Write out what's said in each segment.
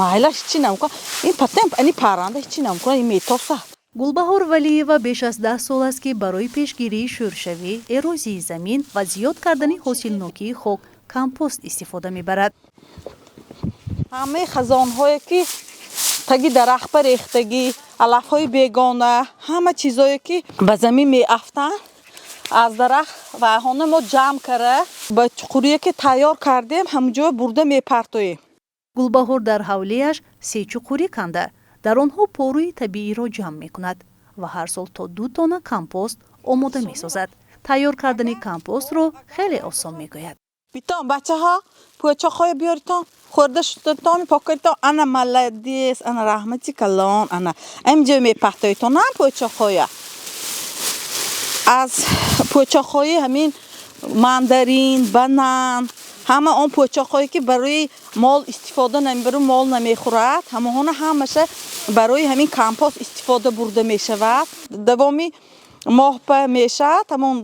Майлаш, ҳичи намекунад. Ин патент ани парранда ҳичи намекунад, ин метосад. Гулбаҳор Валиева беш аз 10 сол аст, ки барои пешгирии шӯршавӣ, эрозии замин ва зиёд кардани ҳосилнокии хок компост истифода мебарад. Ҳамаи хазонҳое, ки таги дарахт ба рехтагӣ, алафҳои бегона, ҳама чизое, ки ба замин меафтанд аз дарахт, вайҳона мо ҷамъ кара, ба чуқурие, ки тайёр кардем, ҳамонҷо бурда мепартоем. Гулбаҳор дар ҳавлиаш се чуқурӣ канда, дар онҳо порӯи табииро ҷамъ мекунад ва ҳар сол то 2 тонна компост омода месозад. Тайёр кардани компостро хеле осон мегӯяд. Битон, бачаҳо, пӯчоқҳоя биёритон, хӯрда шудатон, покаритон. Ана, молодец, ана, раҳмати калон. Ана, инҷо мепартоитон ам пӯчоқҳоя. Аз пӯчоқҳои ҳамин мандарин, банан, ҳама он пӯчоқҳое, ки барои мол истифода намебару, мол намехӯрад, ҳамаҳона ҳамаша барои ҳамин компост истифода бурда мешавад. Давоми моҳ па мешавад. Ҳамон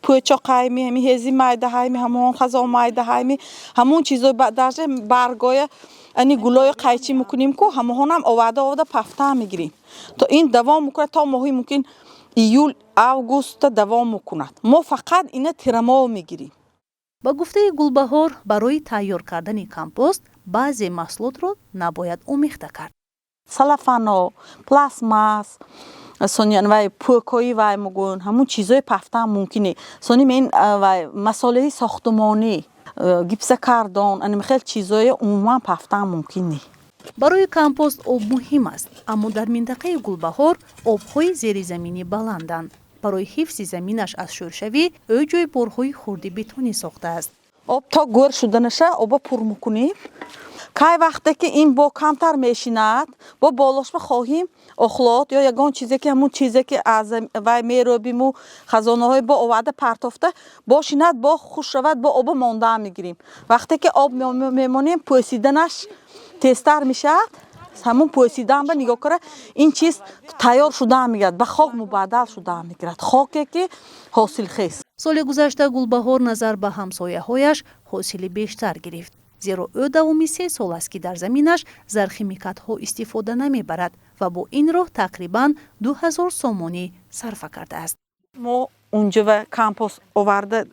пӯчоқҳайми, ҳамин ҳези майдаҳайми, ҳамон хазон майдаҳайми, ҳамон чизо, даже баргоя, ани гулои қайчӣ мекунем ку, ҳамаҳонам оварда оварда пафта мегирем. То ин давом мекунад, то моҳи мумкин июл, августа давом мекунад. Мо фақат ина тирамоҳ мегирем. Ба гуфтаи Гулбаҳор, барои тайёр кардани компост баъзе маҳсулотро набояд омехта кард. Салафано, пластмасс, сони вай пӯкҳои вай мегӯянд, ҳамун чизои пафтаам мумкине. Сони мен вай масолеҳи сохтумонӣ, гипсокартон, анами хел чизое умуман пафтаам мумкин не. Барои компост об муҳим аст, аммо дар минтақаи Гулбаҳор обҳои зеризаминӣ баланданд. Барои ҳифзи заминаш аз шӯршавӣ ӯ ҷойборҳои хурди бетонӣ сохтааст. Об то гӯр шуданаша оба пур мекунем. Кай вақте ки ин бо камтар мешинад, бо болошба хоҳем охлот ё ягон чизе, ки ҳамун чизе, ки аз вай мерӯбиму хазонаҳои бо оварда партофта бошинад, бо хуш шавад, бо оба мондаам мегирем. Вақте ки об мемонем, пӯсиданаш тезтар мешавад. Ҳамун пӯсидан ба нигоҳ кара, ин чиз тайёр шудаам мегирад, ба хок мубаддал шудаам мегирад, хоке, ки ҳосилхез. Соли гузашта Гулбаҳор назар ба ҳамсояҳояш ҳосили бештар гирифт, зеро ӯ давоми 3 сол аст, ки дар заминаш зархимикатҳо истифода намебарад ва бо ин роҳ тақрибан 2000 сомонӣ сарфа кардааст. Мо унҷава компост оварда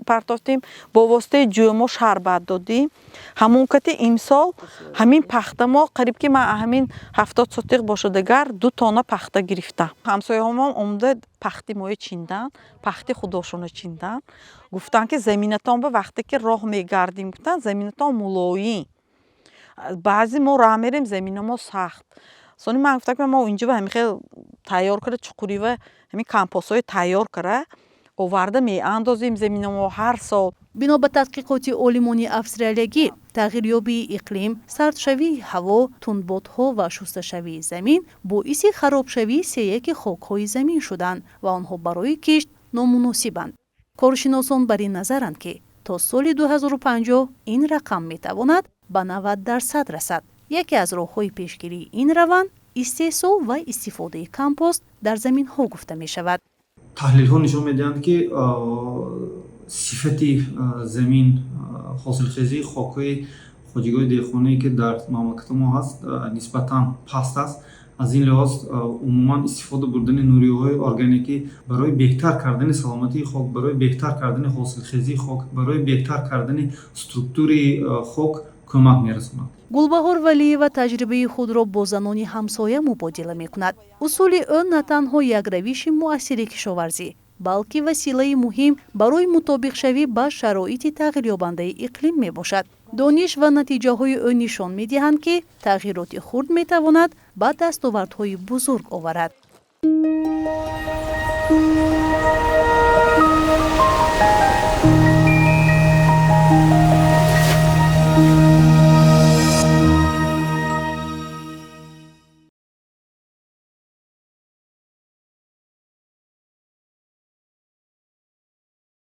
партофтем, бо воситаи ҷӯмо шарбат додем. Ҳамун кати имсол ҳамин пахта мо қариб ки ман ҳамин 70 сотиқ бошадагар, 2 тонна пахта гирифтам. Ҳамсояҳомон омада пахти моя чиндан, пахти худошона чиндан. Гуфтанд, ки заминатон ба вақте ки роҳ мегардем, гуфтанд, заминатон мулоим, баъзе мо роҳ мерем, заминамо сахт. Сони ман гуфтам, ки мо инҷо ҳамин хел тайёр карда, чуқурива ҳамин компостҳои тайёр кара оварда меандозем заминамо ҳар сол. Бино ба тадқиқоти олимони австралиягӣ, тағйирёбии иқлим, сардшавии ҳаво, тундбодҳо ва шусташавии замин боиси харобшавии сеяки хокҳои замин шуданд ва онҳо барои кишт номуносибанд. Коршиносон бар ин назаранд, ки то соли 2050 ин рақам метавонад ба 90% расад. Яке аз роҳҳои пешгирии ин раванд истеҳсол ва истифодаи компост дар заминҳо гуфта мешавад. Таҳлилҳо нишон медиҳанд, ки сифати замин, ҳосилхезии хокҳои хоҷагиҳои деҳқоние, ки дар мамлакати мо ҳаст, нисбатан паст аст. Аз ин лиҳоз, умуман истифода бурдани нуриҳои органикӣ барои беҳтар кардани саломатии хок, барои беҳтар кардани ҳосилхезии хок, барои беҳтар кардани структураи хок кӯмак мерасонад. Гулбаҳор Валиева таҷрибаи худро бо занони ҳамсоя мубодила мекунад. Усули ӯ на танҳо як равиши муассири кишоварзӣ, балки василаи муҳим барои мутобиқшавӣ ба шароити тағйирёбандаи иқлим мебошад. Дониш ва натиҷаҳои ӯ нишон медиҳанд, ки тағйироти хурд метавонад ба дастовардҳои бузург оварад.